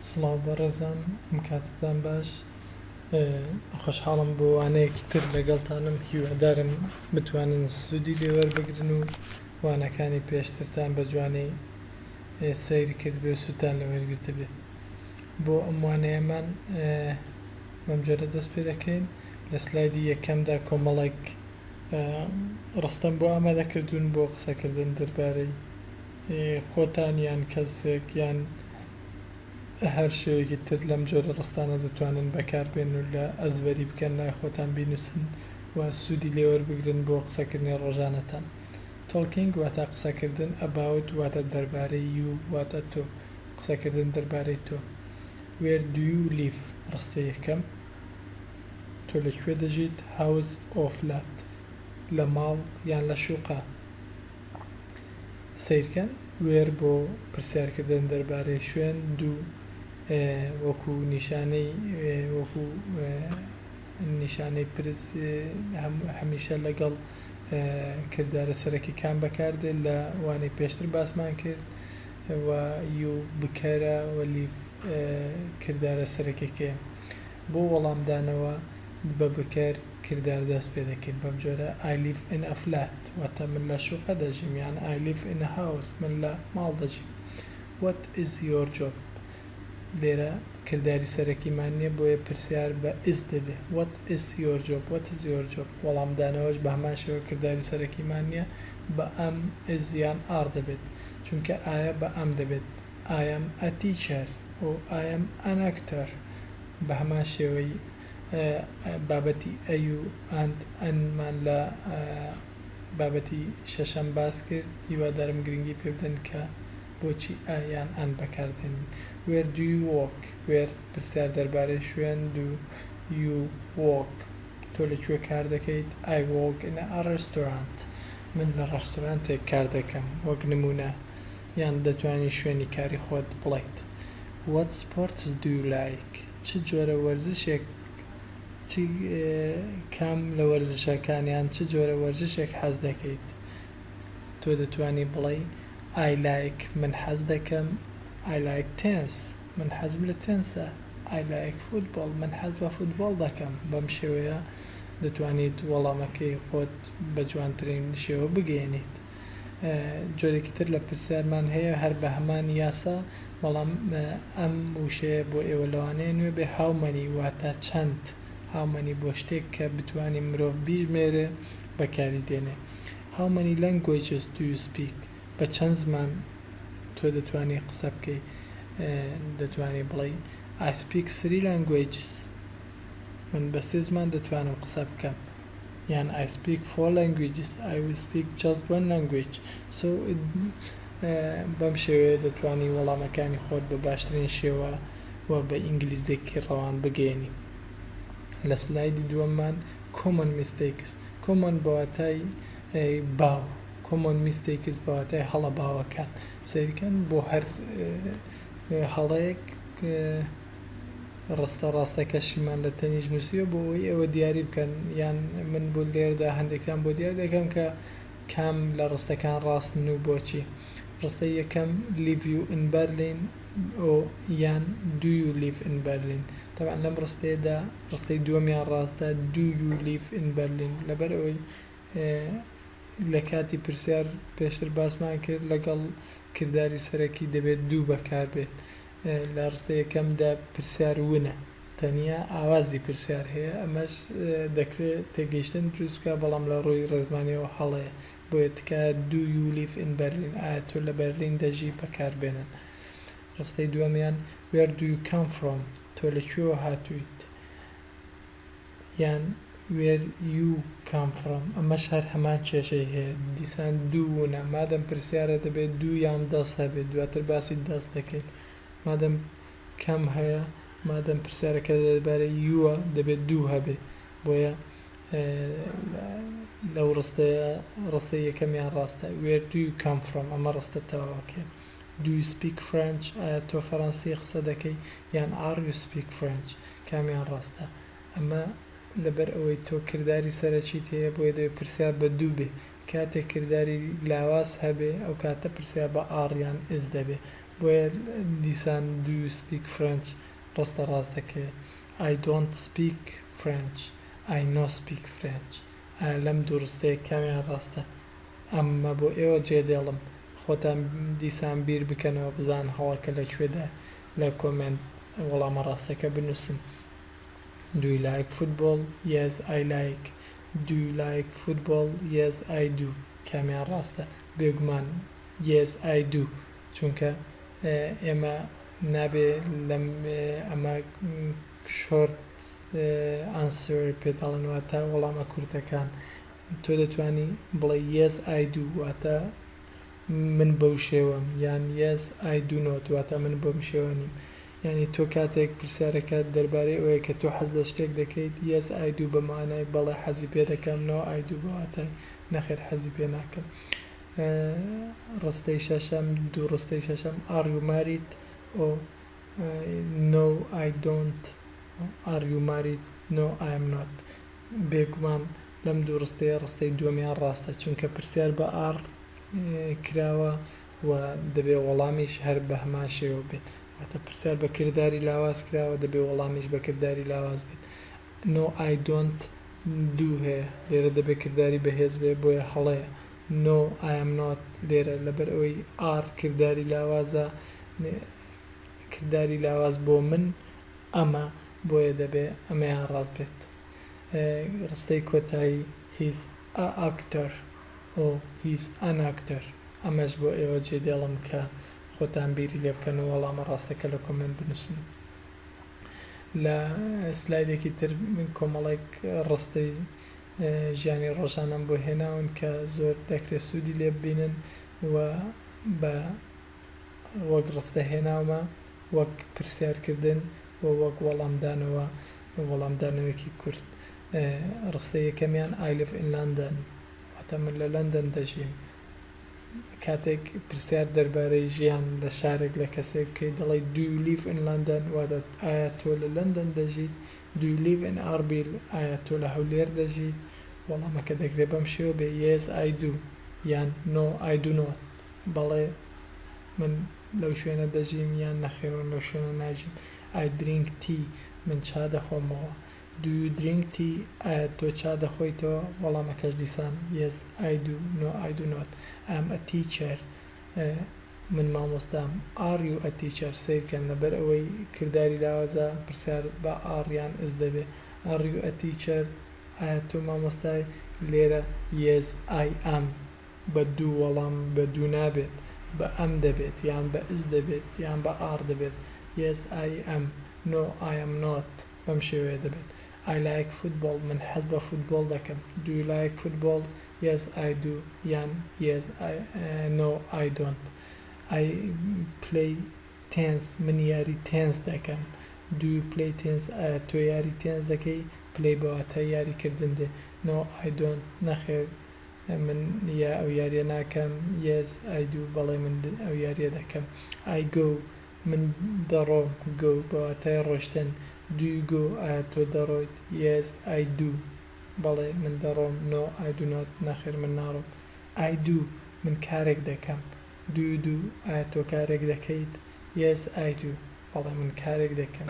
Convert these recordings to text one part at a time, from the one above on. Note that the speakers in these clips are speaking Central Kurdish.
سڵاو بەڕێزان ئەم کاتەتان باش خۆشحاڵم بۆ وانەیەکی تر لەگەڵتانم هیوادارم بتوانن سوودی لێ وەربگرن و وانەکانی پێشترتان بە جوانی سەیر کردبێ و سوودتان لێ وەرگرتبێ بۆ ئەم وانەیەمان بەم جۆرە دەست پێ دەکەین لە سلایدی یەکەمدا کۆمەڵێک ڕستەم بۆ ئامادە کردوون بۆ قسەکردن دەربارەی خۆتان یان کەسێک یان هەر شێوەیەکی تر لەم جۆرە ڕستانە دەتوانن بەکاربێن و لە ئەزبەری بکەن لای خۆتان بینوسن و سوودی لێ وەربگرن بۆ قسەکردنی ڕۆژانەتان. Talking واتە قسەکردن About واتە دەربارەی You واتە تۆ قسەکردن دەربارەی تۆ Where do you live ڕستەی یەکەم تۆ لە کوێ دەژیت House or flat لە ماڵ یان لە شوقە. سەیرکەن where بۆ پرسیارکردن دەربارەی شوێن do وەکو نیشانەی وەکو نیشانەی پرس هەمیشە لەگەڵ کردارە سەرەکیەکان بەکاردێت لە وانەی پێشتر باسمان کرد و you بکەرە و live کردارە سەرەکیەکەیە بۆ وەڵامدانەوە بە بکەر کردار دەست پێ دەکەین بەم جۆرە I live in a flat واتە من لە شوقە دەژیم یان I live in a house من لە ماڵ دەژیم What is your job لێرە کرداری سەرەکیمان نییە بۆیە پرسیار بە is دەبێ What is your job What is your job وەڵامدانەوەش بە هەمان شێوە کرداری سەرەکیمان نییە بە am is یان are دەبێت چونکە ئایا بە am دەبێت I am a teacher or I am an actor بە هەمان شێوەی بابەتی a و and an مان لە بابەتی شەشەم باس کرد هیوادارم گرنگی پێ بدەن کە بۆچی a یان an بەکاردێنین Where do you work Where پرسیار دەربارەی شوێن do you work تۆ لە کوێ کار دەکەیت I work in a restaurant من لە ڕێستۆرانتێک کار دەکەم وەک نمونە یان دەتوانی شوێنی کاری خۆت بڵێیت What sports do you like چ جۆرە وەرزشێک چ کام لە وەرزشەکان یان چ جۆرە وەرزشێک حەز دەکەیت؟ تۆ دەتوانی بڵێی I like من حەز دەکەم I like tennis من حەزم لە تێنسە I like football من حەز بە فوتبۆڵ دەکەم بەم شێوەیە دەتوانیت وەڵامەکەی خۆت بە جوانترین شێوە بگەیەنیت. جۆرێکی تر لە پرسیارمان هەیە هەر بە هەمان یاسا بەڵام ئەم وشەیە بۆ ئێوە لەوانەیە نوێ بێ how many واتە چەند how many بۆ شتێک کە بتوانێ مرۆڤ بیژمێرێ بەکاری دێنێ How many languages do you speak بە چەند زمان تۆ دەتوانی قسە بکەی دەتوانی بڵێی I speak three languages من بە سێ زمان دەتوانم قسە بکەم یان I speak four languages I will speak just one language so بەم شێوەیە دەتوانی وەڵامەکانی خۆت بە باشترین شێوە و بە ئینگلیزیەکی ڕەوان بگەیەنی. لە سلایدی دووەممان common mistakes common بە واتای باو common mistakes بە واتای هەڵە باوەکان سەیرکەن بۆ هەر هەڵەیەک ڕستە ڕاستەکەشیمان لە تەنیشت نووسیوە بۆ ئەوەی ئێوە دیاری بکەن یان من بۆ لێرەدا هەندێکتان بۆ دیار دەکەم کە کام لە ڕستەکان ڕاستن و بۆچی ڕستەی یەکەم Live you in Berlin or یان Do you live in Berlin تەبعەن لەم ڕستەیەدا ڕستەی دووەمیان ڕاستە Do you live in Berlin لەبەر ئەوەی لە کاتی پرسیار پێشتر باسمان کرد لەگەڵ کرداری سەرەکی دەبێت do بەکار بێت لە ڕستەی یەکەمدا پرسیار ونە، تەنیا ئاوازی پرسیار هەیە، ئەمەش دەکرێت تێگەیشتن دروست بکات، بەڵام لە ڕووی ڕێزمانییەوە هەڵەیە، بۆیە تکایە Do you live in Berlin، ئایا تۆ لە بەرلین دەژی، بەکاربێنن. ڕستەی دووەمیان Where do you come from، تۆ لە کوێوە هاتوویت؟ یان Where you come from، ئەمەش هەر هەمان کێشەی هەیە، دیسان do ونە، مادەم پرسیارە دەبێت do یان does هەبێت، دواتر باسی does دەکەین، مادەم come هەیە، مادەم پرسیارەکە دەربارەی you ە دەبێت do هەبێت، بۆیە لەو ڕستەیە ڕستەی یەکەمیان ڕاستە Where do you come from ئەمە ڕستە تەواوەکەیە. Do you speak French ئایا تۆ فەرەنسی قسە دەکەی یان Are you speak French کامیان ڕاستە؟ ئەمە لەبەر ئەوەی تۆ کرداری سەرەکیت هەیە بۆیە دەبێ پرسیار بە do بێ کاتێک کرداری لاواز هەبێ ئەو کاتە پرسیار بە are یان is دەبێ. بۆیە دیسان do you speak French ڕستە ڕاستەکەیە I don't speak French I no speak French ئایا لەم دوو ڕستەیە کامیان ڕاستە؟ ئەمە بۆ ئێوە جێدێڵم خۆتان دیسان بیر بکەنەوە بزانن هەڵەکە لە کوێدایە لە کۆمێنت وەڵامە ڕاستەکە بنووسن Do you like football? Yes I like Do you like football? Yes I do کامیان ڕاستە؟ بێگومان Yes I do چونکە ئێمە نابێ لەم ئەمە شۆرت ئانسەر پێ دەڵێن واتە وەڵامە کورتەکان تۆ دەتوانی بڵێ Yes I do واتە من بەو شێوەم یان Yes I do not واتە من بەم شێوە نیم یانی تۆ کاتێک پرسیارەکە دەربارەی ئەوەیە کە تۆ حەز لە شتێک دەکەیت Yes I do بە مانای بەڵێ حەزی پێ دەکەم No I do بە واتای نەخێر حەزی پێ ناکەم ڕستەی شەشەم دوو ڕستەی شەشەم Are you married or No I don't Are you married No I am not بێگومان لەم دوو ڕستەیە ڕستەی دووەمیان ڕاستە چونکە پرسیار بە are کراوە و دەبێ وەڵامیش هەر بە هەمان شێوە بێت واتە پرسیار بە کرداری لاواز کراوە دەبێ وەڵامیش بە کرداری لاواز بێت No I don't do هەیە لێرە دەبێ کرداری بەهێز بێ بۆیە هەڵەیە No I am not لێرە لەبەر ئەوەی are کرداری لاوازە کرداری لاواز بۆ من ئەمە بۆیە دەبێ ئەمەیان ڕاست بێت ڕستەی کۆتایی He's a actor or He's an actor ئەمەش بۆ ئێوە جێ دێڵم کە خۆتان بیری لێ بکەن و وەڵامە ڕاستەکە لە کۆمێنت بنووسن. لە سلایدێکی تر کۆمەڵێک ڕستەی ژیانی ڕۆژانەم بۆ هێناون کە زۆر دەکرێت سوودی لێ ببینن و بە وەک ڕستە هێناومە وەک پرسیارکردن و وەک وەڵامدانەوە وەڵامدانەوەیەکی کورت ڕستەی یەکەمیان I live in London واتە من لە لەندەن دەژیم کاتێک پرسیار دەربارەی ژیان لە شارێک لە کەسێک بکەیت دەڵێی Do you live in London واتە ئایا تۆ لە لەندەن دەژیت Do you live in Arbil ئایا تۆ لە هەولێر دەژیت وەڵامەکە دەکرێت بەم شێوە بێ Yes I do یان No I do not بەڵێ من لەو شوێنە دەژیم یان نەخێر من لەو شوێنە ناژیم I drink tea من چا دەخۆمەوە Do you drink tea ئایا تۆ چا دەخۆیتەوە؟ وەڵامەکەش دیسان Yes I do No I do not I'm a teacher من مامۆستام Are you a teacher سەیرکەن لەبەر ئەوەی کرداری لاوازە پرسیار بە are یان is دەبێ Are you a teacher ئایا تۆ مامۆستای؟ لێرە Yes I am بە do وەڵام بە do نابێت بە am دەبێت یان بە is دەبێت یان بە are دەبێت Yes I am No I am not بەم شێوەیە دەبێت I like football من حەز بە فوتبۆڵ دەکەم Do you like football Yes I do یان Yes I No I don't I play tennis من یاری تێنس دەکەم Do you play tennis ئایا تۆ یاری تێنس دەکەی Play بە واتای یاری کردن دێ No I don't نەخێر من یا ئەو یاریە ناکەم Yes I do بەڵێ من ئەو یاریە دەکەم I go من دەڕۆم Go بە واتای ڕۆشتن Do you go ئایا تۆ دەڕۆیت Yes I do بەڵێ من دەڕۆم No I do not نەخێر من ناڕۆم I do من کارێک دەکەم Do you do ئایا تۆ کارێک دەکەیت Yes I do بەڵێ من کارێک دەکەم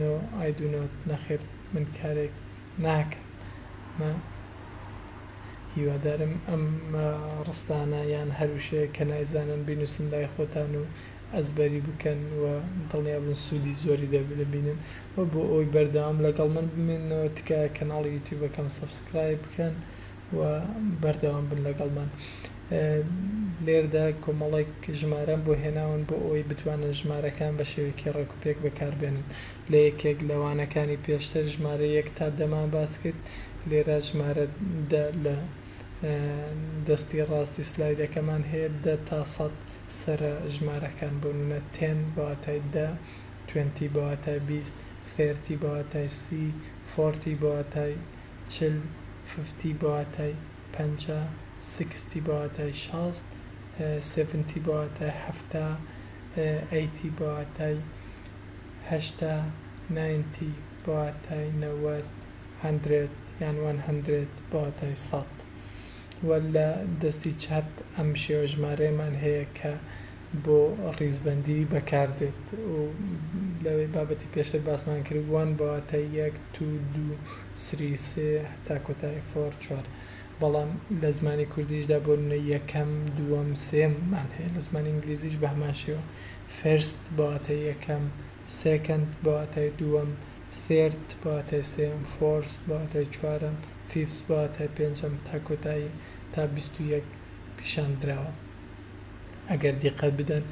No I do not نەخێر من کارێک ناکەم ئەمە هیوادارم ئەم ڕستانە یان هەر وشەیەک کە نایزانن بینوسن لای خۆتان و ئەزبەری بکەن و دڵنیابن سوودی زۆری دەبینن و بۆ ئەوەی بەردەوام لەگەڵ من بمێننەوە تکایە کەناڵی یوتیوبەکەم subscribe بکەن و بەردەوام بن لەگەڵمان. لێردا کۆمەڵێک ژمارەم بۆ هێناون بۆ ئەوەی بتوانن ژمارەکان بە شێوەیەکی ڕێکوپێک بەکاربێنن. لە یەکێک لە وانەکانی پێشتر ژمارە یەک تا دەمان باس کرد، لێرە ژمارە دە لە دەستی ڕاستی سلایدەکەمان هەیە دە تا سەد سەرە ژمارەکان بۆ نمونە ten بە واتای دە، twenty بە واتای 20، thirty بە واتای 30، forty بە واتای 40، fifty بە واتای 50، sixty بە واتای 60، seventy بە واتای 70، eighty بە واتای 80، ninety بە واتای 90، hundred یان one hundred بە واتای 100. وە لە دەستی چەپ ئەم شێوە ژمارەیەمان هەیە کە بۆ ڕیزبەندی بەکاردێت و لە بابەتی پێشتر باسمان کرد one بە واتای یەک، two دوو، three سێ هەتا کۆتایی four چوار. بەڵام لە زمانی کوردیشدا بۆ نمونە یەکەم، دووەم، سێیەممان هەیە. لە زمانی ئینگلیزیش بە هەمان شێوە first بە واتای یەکەم، second بە واتای دووەم، third بە واتای سێیەم، fourth بە واتای چوارەم، fifth بە واتای پێنجەم تا کۆتایی تا 21 پیشان دراوە. ئەگەر دیقەت بدەن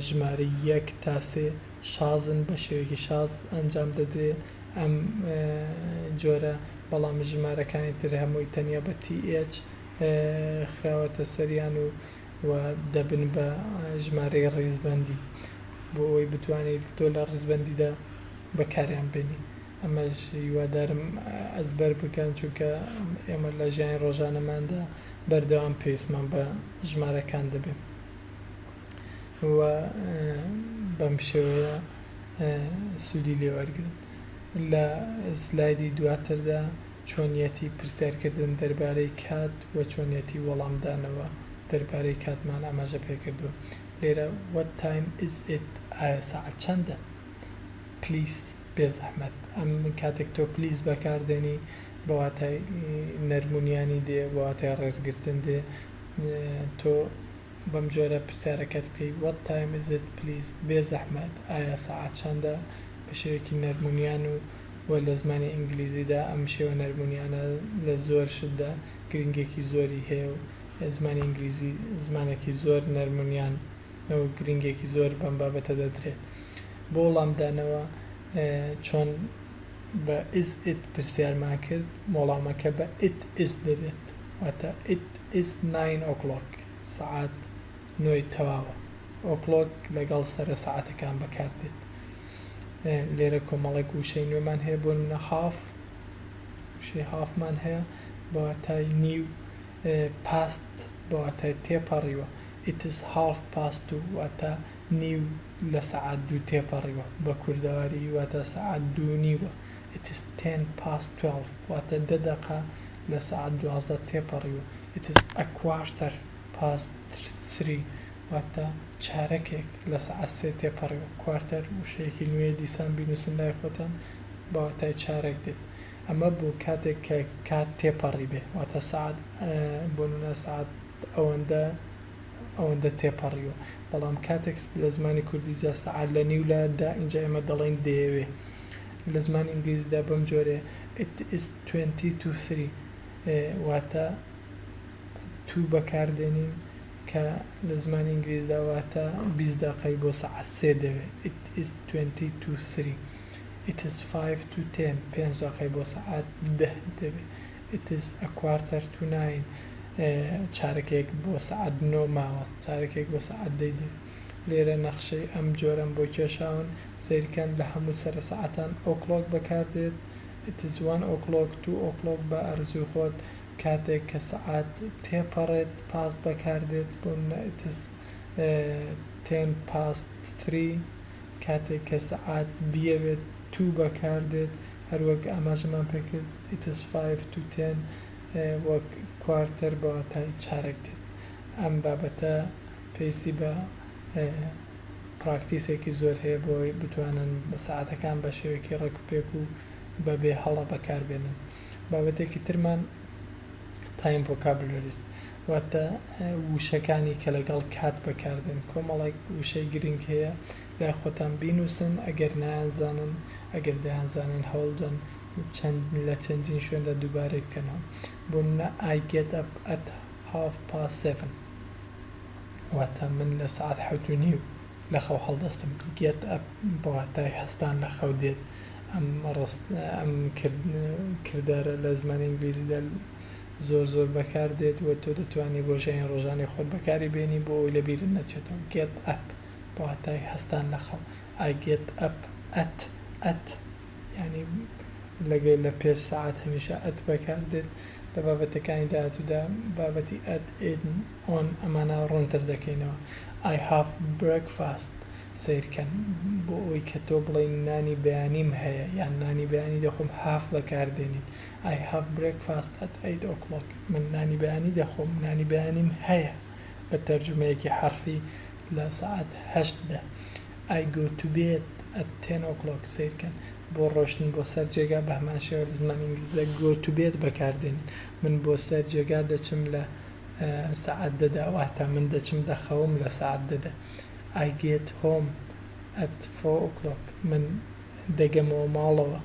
ژمارەی یەک تا سێ شازن بە شێوەیەکی شاز ئەنجام دەدرێ ئەم جۆرە، بەڵام ژمارەکانی تر هەمووی تەنیا بە TH خراوەتە سەریان و و دەبن بە ژمارەی ڕیزبەندی بۆ ئەوەی بتوانیت تۆ لە ڕیزبەندیدا بەکاریان بێنی. ئەمەش هیوادارم ئەزبەر بکەن چونکە ئێمە لە ژیانی ڕۆژانەماندا بەردەوام پێویستمان بە ژمارەکان دەبێت و بەم شێوەیە سوودی لێ وەرگرن. لە سلایدی دواتردا چۆنیەتی پرسیارکردن دەربارەی کات و چۆنیەتی وەڵامدانەوە دەربارەی کاتمان ئاماژە پێکردووە. لێرە What time is it؟ ئایا سەعات چەندە؟ Please بێزەحمەت. ئەم کاتێک تۆ please بەکاردێنی بە واتای نەرمونیانی دێ، بە واتای ڕێزگرتن دێ. تۆ بەم جۆرە پرسیارەکەت بکەی What time is it please؟ بێزەحمەت ئایا سەعات چەندە؟ بە شێوەیەکی نەرمونیان و وە لە زمانی ئینگلیزیدا ئەم شێوە نەرمونیانە لە زۆر شتدا گرنگێکی زۆری هەیە و زمانی ئینگلیزی زمانێکی زۆر نەرمونیان و گرنگێکی زۆر بەم بابەتە دەدرێت. بۆ وەڵامدانەوە چۆن بە is it پرسیارمان کرد وەڵامەکە بە it is دەبێت، واتە it is nine o'clock سەعات نۆی تەواوە. O'clock لەگەڵ سەرە سەعاتەکان بەکاردێت. لێرە کۆمەڵێک وشەی نوێمان هەیە، بۆ نمونە half، وشەی half مان هەیە بە واتای نیو، past بە واتای تێپەڕیوە، it is half past two واتە نیو لە سەعات دوو تێپەڕیوە، بە کوردەواری واتە سەعات دوو نیوە، it is ten past twelve واتە دە دەقە لە سەعات 12 تێپەڕیوە، it is a quarter past three واتە چارەکێک لە سەعات سێ تێپەڕیوە. Quarter وشەیەکی نوێیە دیسان بینوسن لای خۆتان بە واتای چارەک دێت. ئەمە بۆ کاتێک کە کات تێپەڕیبێ واتە سەعات بۆ نمونە سەعات ئەوەندە ئەوەندە تێپەڕیوە. بەڵام کاتێک لە زمانی کوردیدا سەعات لە نیو لە دا ئینجا ئێمە دەڵێین دەیەوێ. لە زمانی ئینگلیزیدا بەم جۆرەیە it is twenty to three واتە to بەکاردێنین کە لە زمانی ئینگلیزدا واتە 20 دەقەی بۆ سەعات سێ دەوێ it is twenty to three it is five to ten پێنج دەقەی بۆ سەعات دە دەوێ it is a quarter to nine چارەکێک بۆ سەعات نۆ ماوە چارەکێک بۆ سەعات دەی دەوێ. لێرە نەخشەی ئەم جۆرەم بۆ کێشاون سەیرکەن لە هەموو سەرە سەعاتان o'clock بەکاردێت it is one o'clock two o'clock بە ئارزوی خۆت کاتێک کە سەعات تێپەڕێت past بەکاردێت بۆ نمونە it is ten past three کاتێک کە سەعات بیەوێت to بەکاردێت هەروەک ئاماژەمان پێکرد it is five to ten وەک quarter بە واتای چارەک دێت. ئەم بابەتە پێویستی بە practice ێکی زۆر هەیە بۆ ئەوەی بتوانن سەعاتەکان بە شێوەیەکی ڕێک و پێک و بەبێ هەڵە بەکاربێنن. بابەتێکی ترمان time vocabularies واتە وشەکانی کە لەگەڵ کات بەکاردێن. کۆمەڵێک وشەی گرنگ هەیە لای خۆتان بینوسن ئەگەر نایانزانن، ئەگەر دەیانزانن هەوڵدەن چەند لە چەندین شوێندا دووبارەی بکەنەوە. بۆ نمونە I get up at half past seven واتە من لە سەعات حەوت و نیو لە خەو هەڵدەستم. Get up بە واتای هەستان لە خەو دێت. ئەم ڕست ئەم کردارە لە زمانی ئینگلیزیدا زۆر زۆر بەکار دێت و تۆ دەتوانی بۆ ژیانی ڕۆژانەی خۆت بەکاری بێنی بۆ ئەوەی لە بیرت نەچێتەوە. Get up بە واتای هەستان لە خەو. I get up at at یانی لەگەل لە پێش سەعات هەمیشە at بەکار دێت. لە بابەتەکانی داهاتوودا بابەتی at، in، on ئەمانە ڕوونتر دەکەینەوە. I have breakfast سەیرکەن بۆ ئەوەی کە تۆ بڵێی نانی بەیانیم هەیە یان نانی بەیانی دەخۆم have بەکاردێنیت. I have breakfast at eight o'clock من نانی بەیانی دەخۆم نانی بەیانیم هەیە بە تەرجومەیەکی حەرفی. لە سەعات هەشتدا. I go to bed at ten o'clock سەیرکەن بۆ ڕۆشتن بۆ سەر جێگا بە هەمان شێوە لە زمانی ئینگلیزیدا go to bed بەکاردێنین. من بۆ سەر جێگا دەچم لە سەعات دەدا واتە من دەچم دەخەوم لە سەعات دەدا. I get home at four o'clock من دەگەمەوە ماڵەوە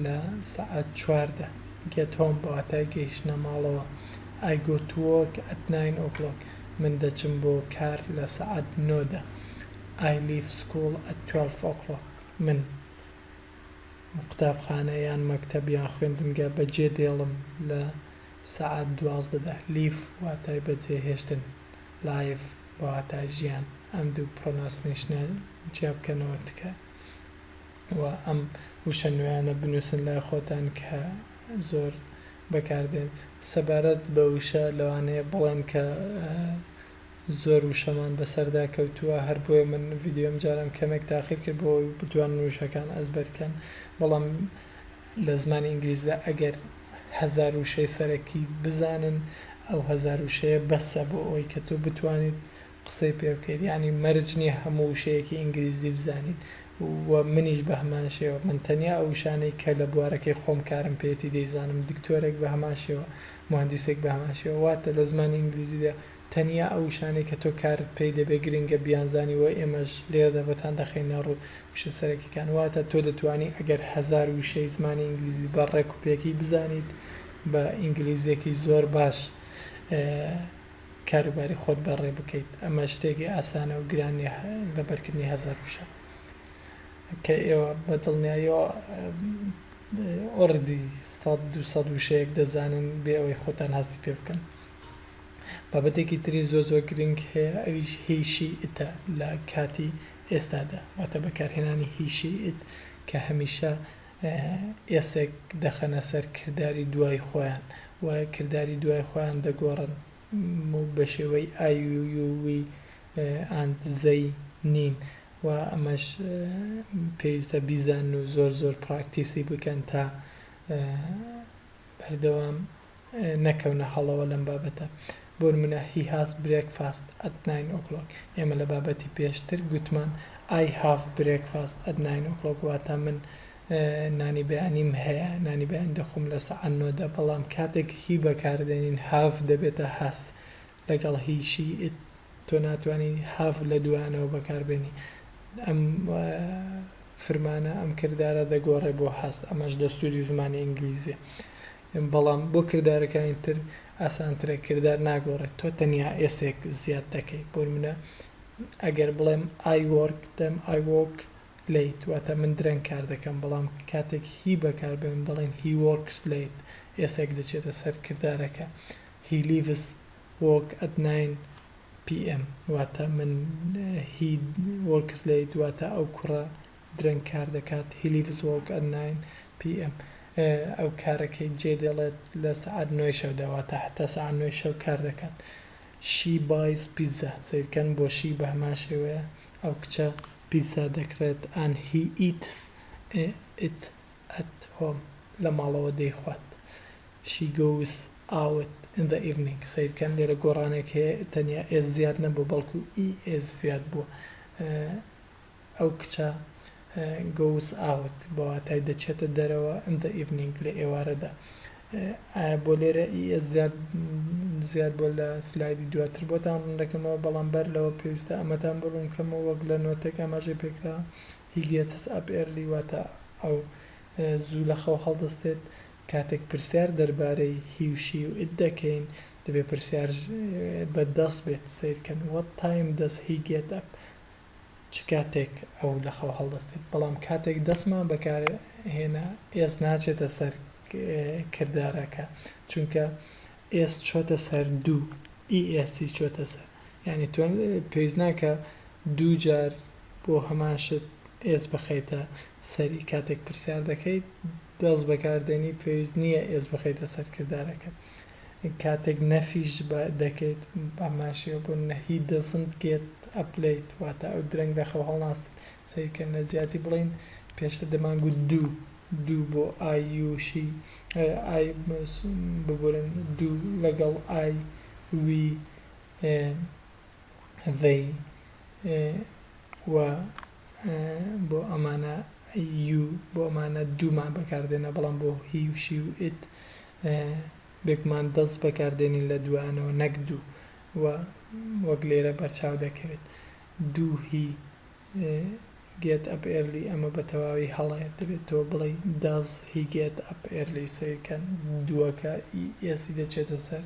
لە سەعات چواردا. Get home بە واتای گەیشتنە ماڵەوە. I go to work at nine o'clock من دەچم بۆ کار لە سەعات نۆدا. I leave school at 12 o'clock من قوتابخانە یان مەکتەب یان خوێندنگە بەجێ دێڵم لە سەعات دوازدەدا. Leave واتای بەجێ هێشتن، life بە واتای ژیان. ئەم دوو pronunciation ە جیا بکەنەوە تکایە. و ئەم وشە نوێیانە بنووسن لای خۆتان کە زۆر بەکاردێن. سەبارەت بە وشە لەوانەیە بڵێن کە زۆر وشەمان بەسەردا کەوتووە، هەر بۆیە من ڤیدیۆم جارەم کەمێک تاخیر کرد بۆ ئەوەی بتوانن وشەکان ئەزبەر کەن. بەڵام لە زمانی ئینگلیزدا ئەگەر 1000 وشەی سەرەکی بزانن ئەو 1000 وشەیە بەسە بۆ ئەوەی کە تۆ بتوانیت قسەی پێ بکەیت. یعنی مەرج نییە هەموو وشەیەکی ئینگلیزی بزانیت و منیش بە هەمان شێوە، من تەنیا ئەو وشانەی کە لە بوارەکەی خۆم کارم پێیەتی دەیزانم. دکتۆرێک بە هەمان شێوە، موهەندیسێک بە هەمان شێوە. واتە لە زمانی ئینگلیزیدا تەنیا ئەو وشانەی کە تۆ کارت پێی دەبێت گرنگە بیانزانی و ئێمەش لێرەدا بۆتان دەخەینە ڕوو وشە سەرەکیەکان. واتە تۆ دەتوانی ئەگەر 1000 وشەی زمانی ئینگلیزی بە ڕێک و پێکی بزانیت بە ئینگلیزیەکی زۆر باش کاروباری خۆت بەڕێ بکەیت. ئەمە شتێکی ئاسانە و گران نییە لەبەرکردنی 1000 وشە کە ئێوە بە دڵنیاییەوە already 100 200 وشەیەک دەزانن بێ ئەوەی خۆتان هەستی پێ بکەن. بابەتێکی تری زۆر زۆر گرنگ هەیە، ئەویش he she it ە لە کاتی ئێستادا، واتە بەکارهێنانی he she it کە هەمیشە s ێک دەخەنە سەر کرداری دوای خۆیان و کرداری دوای خۆیان دەگۆڕن بە شێوەی I you you we and they نین و ئەمەش پێویستە بیزانن و زۆر زۆر practice ی بکەن تا بەردەوام نەکەونە هەڵەوە لەم بابەتە. بۆ نمونە he has breakfast at 9 o'clock. ئێمە لە بابەتی پێشتر گوتمان I have breakfast at 9 o'clock، واتە من نانی بەیانیم هەیە، نانی بەیانی دەخۆم لە سەعات نۆدا. بەڵام کاتێک he بەکاردێنین have دەبێتە has. لەگەڵ he she it تۆ ناتوانی have لە دوایانەوە بەکاربێنی، ئەم فرمانە ئەم کردارە دەگۆڕێ بۆ has. ئەمەش دەستوری زمانی ئینگلیزیە. بەڵام بۆ کردارەکانی تر ئاسانترە، کردار ناگۆڕێت، تۆ تەنیا s ێک زیاد دەکەیت. بۆ نمونە ئەگەر بڵێم I work دەم I work late، واتە من درەنگ کار دەکەم. بەڵام کاتێک he بەکاربێنم دەڵێن he works late، s ێک دەچێتە سەر کردارەکە. He leaves work at 9 p.m. واتە من he works late، واتە ئەو کوڕە درەنگ کار دەکات. He leaves work at 9 p.m. ئەو کارەکەی جێ دێڵێت لە سەعات نۆی شەودا، واتە حتا سەعات نۆی شەو کار دەکات. She buys pizza. سەیرکەن بۆ she بە هەمان شێوەیە ئەو کچە پیتزا دەکڕێت. And he eats it at home. لە ماڵەوە دەیخوات. She goes out in the evening. سەیرکەن لێرە گۆڕانێک هەیە، تەنیا s زیاد نەبوو بەڵکو e s زیاد بوو. ئەو کچە goes out بە واتای دەچێتە دەرەوە in the evening لە ئێوارەدا. ئایا بۆ لێرە e s زیاد بۆ لە سلایدی دواتر بۆتان ڕوون دەکەمەوە، بەڵام بەر لەوە پێویستە ئەمەتان بڕوون بکەمەوە وەک لە note ێک ئاماژەی پێکرا. He gets up early، واتە ئەو زوو لە خەو هەڵدەستێت. کاتێک پرسیار دەربارەی he و she و it دەکەین دەبێت پرسیار بە does بێت. سەیرکەن what time does he get up، چ کاتێک ئەو لە خەو هەڵدەستێت. بەڵام کاتێک does مان بەکارهێنا s ناچێتە سەر کردارەکە، چونکە s چۆتە سەر do، e s ی چۆتە سەر. یعنی تۆ پێویست ناکە دوو جار بۆ هەمان شت s بخەیتە سەری. کاتێک پرسیار دەکەیت does بەکاردێنی، پێویست نییە s بخەیتە سەر کردارەکە. کاتێک نەفیش دەکەیت بەماشیەوە بۆ نە he doesn't get up late، واتە ئەو درەنگ لە خەو هەڵناستێت. سەیرکەن لە جیاتی بڵین پێشتر دەمانگوت do، do بۆ I you she I ببورن do لەگەڵ I we they. و بۆ ئەمانە you بۆ ئەمانە do مان بەکاردێنە بەڵام بۆ he و she و it بێگومان does بەکاردێنین لە دوایانەوە نەک do و وەک لێرە بەرچاو دەکەوێت do he get up early ئەمە بە تەواوی هەڵەیە دەبێت تۆ بڵێی does he get up early سەیرکەن دووەکە s ی دەچێتە سەر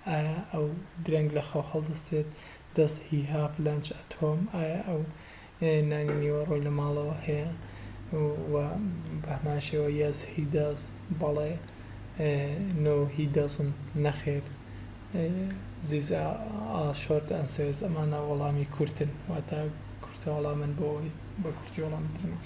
ئایا ئەو درەنگ لە خەو هەڵدەستێت does he have lunch at home ئایا ئەو نانی نیوەڕۆی لە ماڵەوە هەیە و بەهەمان شێوە yes he does بەڵێ no he doesn't نەخێر these are short answers ئەمانە وەڵامی کورتن واتە کورتە وەڵامن بۆ ئەوەی بە کورتی وەڵام بدرێنەوە.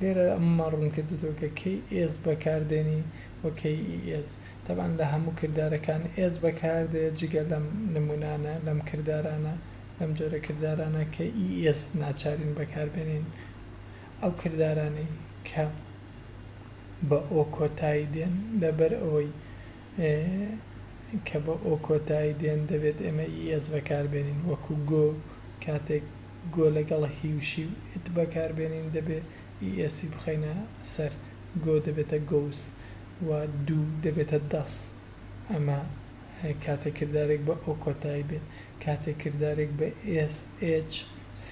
لێرە ئەمەمان ڕوون کردۆتەوە کە کەی s بەکاردێنی و کەی es. تەبعەن لە هەموو کردارەکان s بەکاردێ جگە لەم نمونانە لەم کردارانە لەم جۆرە کردارانە کە es ناچارین بەکاربێنین. ئەو کردارانەی کە بە o کۆتایی دێن لەبەر ئەوەی کە بە o کۆتایی دێن دەبێت ئێمە es بەکاربێنین وەکو go کاتێک go لەگەڵ he و she و it بەکاربێنین دەبێ es ی بخەینە سەر go دەبێتە goes و do دەبێتە does ئەمە کاتێک کردارێک بە o کۆتایی بێت کاتێک کردارێک بە s h c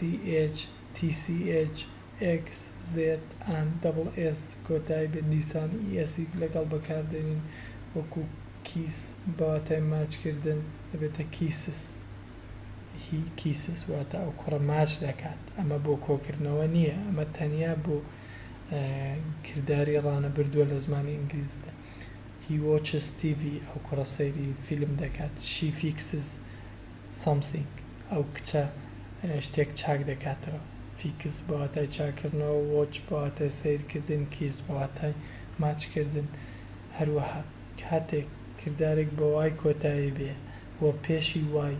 h t c h x z and double s کۆتایی بێت دیسان es ی لەگەڵ بەکاردێنین وەکو kiss بە واتای ماچ کردن دەبێتە kisses he kisses واتە ئەو کوڕە ماچ دەکات ئەمە بۆ کۆکردنەوە نییە ئەمە تەنیا بۆ کرداری ڕانەبردووە لە زمانی ئینگلیزیدا he watches TV ئەو کوڕە سەیری فیلم دەکات she fixes something ئەو کچە شتێک چاک دەکاتەوە. fix بە واتای چاککردنەوە، watch بە واتای سەیرکردن، kiss بە واتای ماچکردن. هەروەها کاتێک کردارێک بە y کۆتایی بێ و پێشی y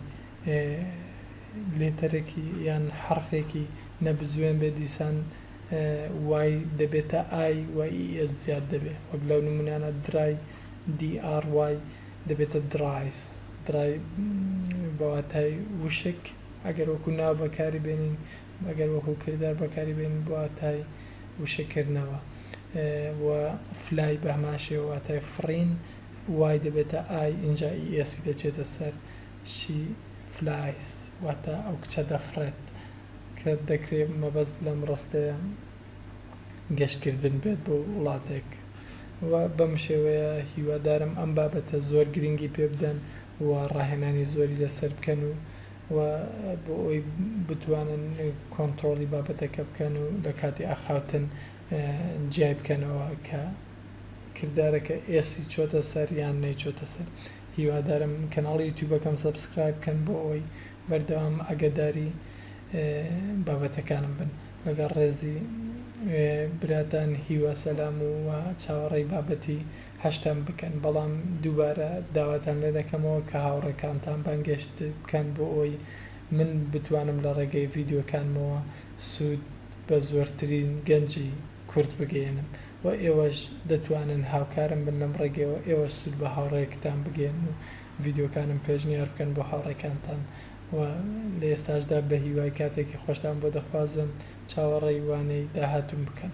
letter ێکی یان حەڕفێکی نەبزوێن بێ دیسان y دەبێتە i و es زیاد دەبێ وەک لەو نموونانە dry DRY دەبێتە dries dry بە واتای وشک ئەگەر وەکو ناو بەکاری بێنین ئەگەر وەکو کردار بەکاری بێنین بە واتای وشککردنەوە و fly بە هەمان شێوە واتای فڕین y دەبێتە i ئینجا es ی دەچێتە سەر she flies واتە ئەو کچە دەفڕێت کە دەکرێت مەبەست لەم ڕستەیە گەشتکردن بێت بۆ وڵاتێک و بەم شێوەیە هیوادارم ئەم بابەتە زۆر گرنگی پێ بدەن و ڕاهێنانی زۆری لەسەر بکەن و و بۆ ئەوەی بتوانن کۆنتڕۆڵی بابەتەکە بکەن و لە کاتی ئاخاوتن جیای بکەنەوە کە کردارەکە s ی چۆتە سەر یان نەیچۆتە سەر. هیوادارم کەناڵی یوتیوبەکەم subscribe بکەن بۆ ئەوەی بەردەوام ئاگاداری بابەتەکانم بن. لەگەڵ ڕێزی براتان هیوا سەلام و چاوەڕێی بابەتی هەشتەم بکەن بەڵام دووبارە داواتان لێ دەکەمەوە کە هاوڕێکانتان بانگێشت بکەن بۆ ئەوەی من بتوانم لە ڕێگەی ڤیدیۆکانمەوە سوود بە زۆرترین گەنجی کورد بگەیەنم و ئێوەش دەتوانن هاوکارم بن لەم ڕێگەیەوە ئێوەش سوود بە هاوڕێکتان بگەیەنن و ڤیدیۆکانم پێشنیار بکەن بۆ هاوڕێکانتان و لە ئێستاشدا بە هیوای کاتێکی خۆشتان بۆ دەخوازم چاوەڕێی وانەی داهاتووم بکەن.